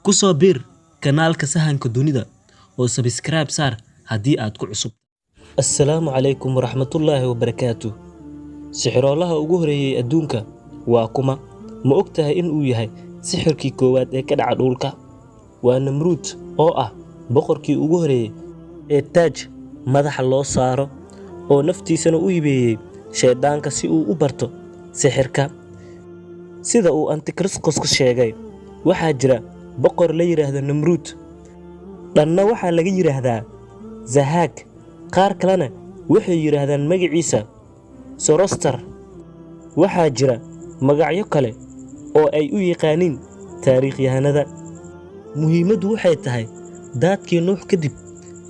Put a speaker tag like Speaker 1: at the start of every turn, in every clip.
Speaker 1: Ku soo biir kanaalka Sahanka Dunida oo subscribe saar haddii aad ku cusub. Assalaamu calaykum waraxmatullaahi wabarakaatuh. Sixiroolaha ugu horeeyay adduunka waa kuma? Ma ogtahay in uu yahay sixirkii koowaad ee ka dhaca dhulka? Waa Namruud oo ah boqorkii ugu horeeyay ee taaj madaxa loo saaro oo naftiisana u hibeeyey shaydaanka si uu u barto sixirka. Sida uu Antikristos sheegay, waxaa jira boqor la yiraahdo Namruud. Dhanna waxaa laga yiraahdaa Zahaag, qaar kalena waxay yiraahdaan magaciisa Sorostar. Waxaa jira magacyo kale oo ay u yaqaaniin taariikhyahanada. Muhiimaddu waxay tahay daadkii Nuux kadib,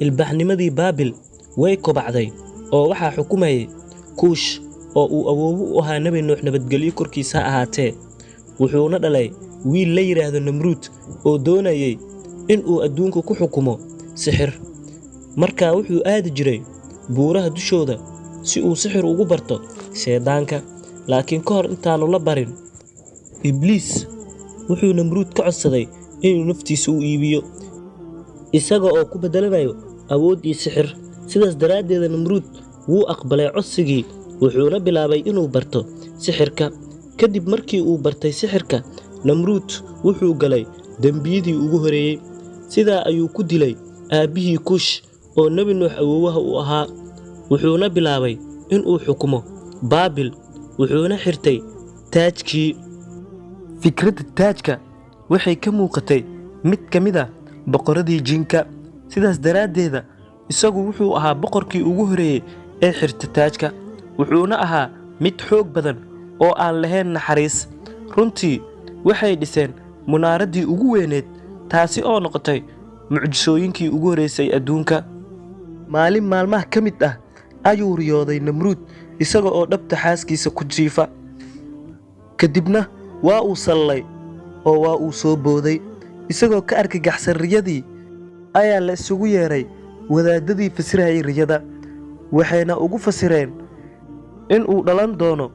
Speaker 1: ilbaxnimadii Baabil way kobacday oo waxaa xukumayay Kuush oo uu awoowo u ahaa Nebi Nuux, nabadgelyo korkiisa ha ahaatee. Wuxuuna dhalay wiil la yiraahdo Namruud oo doonayay in uu adduunka ku xukumo sixir. Markaa wuxuu aadi jiray buuraha dushooda si uu sixir ugu barto shaydaanka. Laakiin ka hor intaanu la barin, Ibliis wuxuu Namruud ka codsaday inuu naftiisa u iibiyo, isaga oo ku beddelanayo awood iyo sixir. Sidaas daraaddeed Namruud wuu aqbalay codsigii, wuxuuna bilaabay inuu barto sixirka. Kadib markii uu bartay sixirka, Namruud wuxuu galay dembiyadii ugu horeeyay. Sidaa ayuu ku dilay aabbihii Kuush oo Nebi Nuux awoowaha u ahaa. Wuxuuna bilaabay inuu xukumo Baabil, wuxuuna xirtay taajkii. Fikradda taajka waxay ka muuqatay mid ka mid ah boqorradii jinka. Sidaas daraaddeeda isagu wuxuu ahaa boqorkii ugu horeeyay ee xirta taajka, wuxuuna ahaa mid xoog badan oo aan lahayn naxariis. Runtii waxay dhiseen munaaraddii ugu weyneed, taasi oo noqotay mucjisooyinkii ugu horreysay adduunka. Maalin maalmaha ka mid ah ayuu riyooday Namruud isaga oo dhabta xaaskiisa ku jiifa. Kadibna waa uu sallay oo waa uu soo booday. Isagoo ka argagaxsan riyadii ayaa la isugu yeeray wadaadadii fasirayay riyada, waxayna ugu fasireen in uu dhalan doono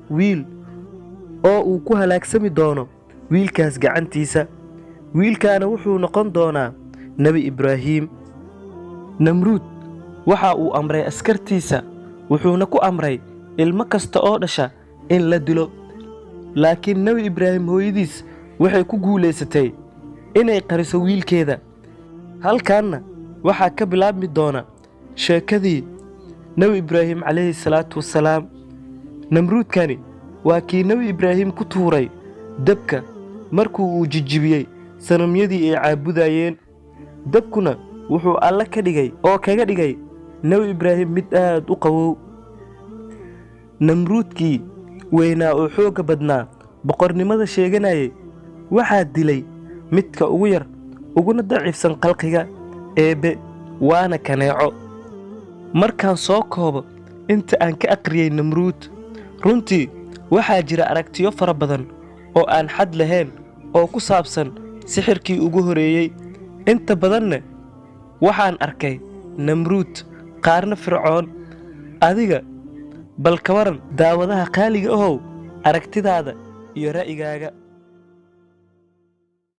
Speaker 1: wiil oo uu ku halaagsami doono wiilkaas gacantiisa. Wiilkaana wuxuu noqon doonaa Nebi Ibraahim. Namruud waxa uu amray askartiisa, wuxuuna ku amray ilmo kasta oo dhasha in la dilo. Laakiin Nebi Ibraahim hooyadiis waxay ku guulaysatay inay qariso wiilkeeda. Halkaanna waxaa ka bilaabmi doona sheekadii Nebi Ibraahim calayhi salaatu wassalaam. Namruudkani waa kii Nebi Ibraahim ku tuuray dabka markuu uu jijibiyey sanamyadii ay caabudayeen. Dabkuna wuxuu Alle ka dhigay oo kaga dhigay Nebi Ibraahim mid aad u qabow. Namruudkii weynaa oo xoogga badnaa, boqornimada sheeganayay, waxaa dilay midka ugu yar uguna daciifsan khalqiga Eebbe, waana kaneeco. Markaan soo koobo inta aan ka aqriyey Namruud, runtii waxaa jira aragtiyo fara badan oo aan xad lahayn oo ku saabsan sixirkii ugu horeeyey. Inta badanna waxaan arkay Namruud, qaarna Fircoon. Adiga bal ka waran, daawadaha qaaliga ahow, aragtidaada iyo ra'yigaaga?